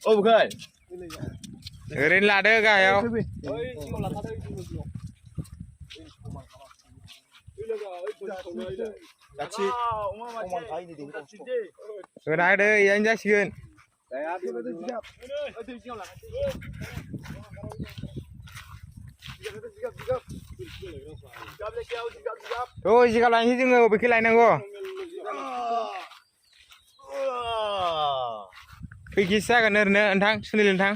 ô bukan Gerin lada gayo. 같이 오만 다이니 되고 Gerai deh yang jasiun. Oh, jika lain sih nggak bikin lain nggak? Pikisah kan nerne entang, sunil entang.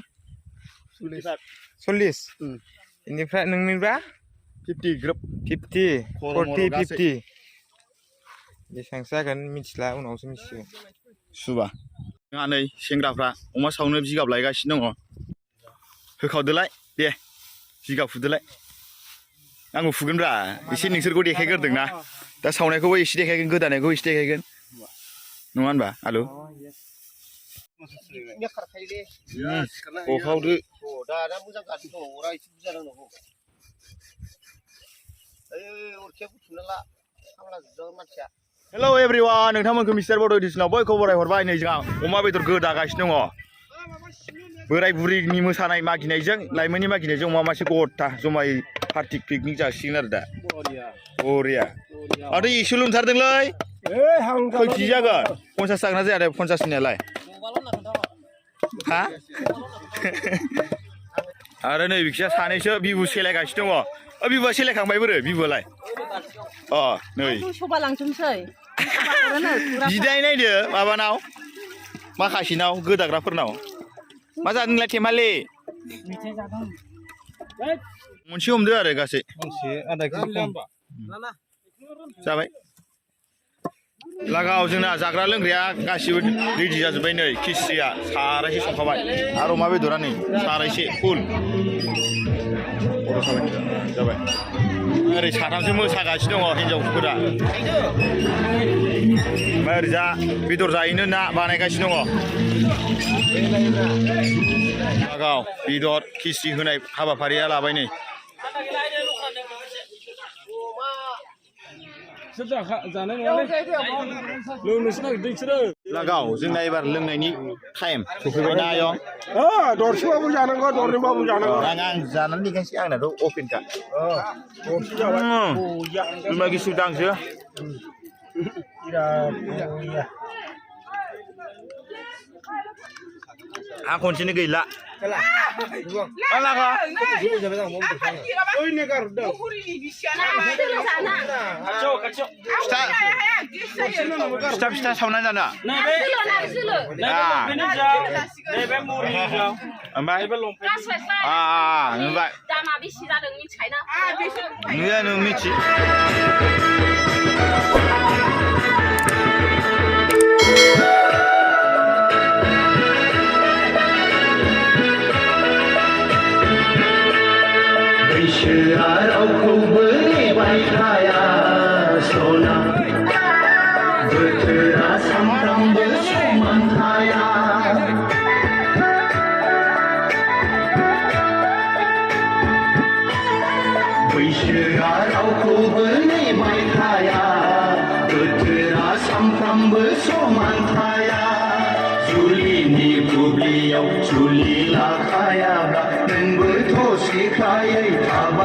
Solis. Ini flat neng berapa? 50 grup 50, 40, 50. Disangsa kan misalnya unaw semisal. suba ngane सेंग्राफ्रा अमा सावनो जिगाब लायगासिनो दङ होखावदोलाय दे जिगाब फुदोलाय आंबो फुगोनब्रा एसे नोंसोरखौ देखायग्रोदोंना दा सावनायखौबो एसे देखायगोन गोदानायखौ एसे देखायगोन नङा होनबा आलु होखावदो दा मोजां गासिनो दङ अरा एसे बुरजा नांगौ अरखिया बुथुमना ला खामला जुदा मानसिया हेलो एवरीवन नोंथांमोनखौ मिस्टार बड एडिशनाव बयखौ बरायहरबाय नै जोंहा अमा बेदर गोदागासिनो दङ बोराय बुरिनि मोसानाय मागिनायजों लाइमोननि मागिनायजों अमा मासे गथा जमायै पार्टी पिकनिक जासिगोन आरो दा बरिया आरो एसेल' ओंखारदोंलै खै केजि जागोन 50 जागोन ना जाया दे 50 नियालाय हा आरो नै बिखिया सानैसो बिबु सेलायगासिनो दङ बिबुआ सेलायखांबाय बोरो बिबुआलाय अ नै सबा लांजोबसै जिदाय नायदो माबानाव माखासेनाव गोदाग्राफोरनाव मा जादों नोंलाय थेमालि मोनसे हमदो आरो गासै जाबाय लागाव जोंना जाग्रा लोंग्राया गासिबो रेडि जाजोब्बाय नै खिस्रिया सारायसे संखाबाय आरो अमा बेदरा नै सारायसे फुल जाबाय ओरै साथामसो मोसागासिनो दङ हिनजावफोरा ओमफ्राय ओरैजा बेदर जाहैनो ना बानायगासिनो दङ लागाव बेदर खिस्रि होनाय हाबाफारिया लाबाय नै लागाव जोंना एबार लोंनायनि टाइम सफैबायना आयं दरसेबाबो जानांगौ दरनैबाबो जानांगौ आं जानानै देखायसै आंनाथ' अपेनखा दरसे जाबाय जुमाय गिसु दांसो आं खनसेनो गैला फिथा सावनानै जानो ओमफ्राय नों मिथि बैसोआ रावखौबो नेबाय थाया सना बोथोरा सामफ्रामबो समान थाया बैसोआ रावखौबो नेबाय थाया बोथोरा सामफ्रामबो समान थाया जुलिनि बुब्लियाव जुलि लाखायाब्ला नोंबोथ' सिख्लायै थाब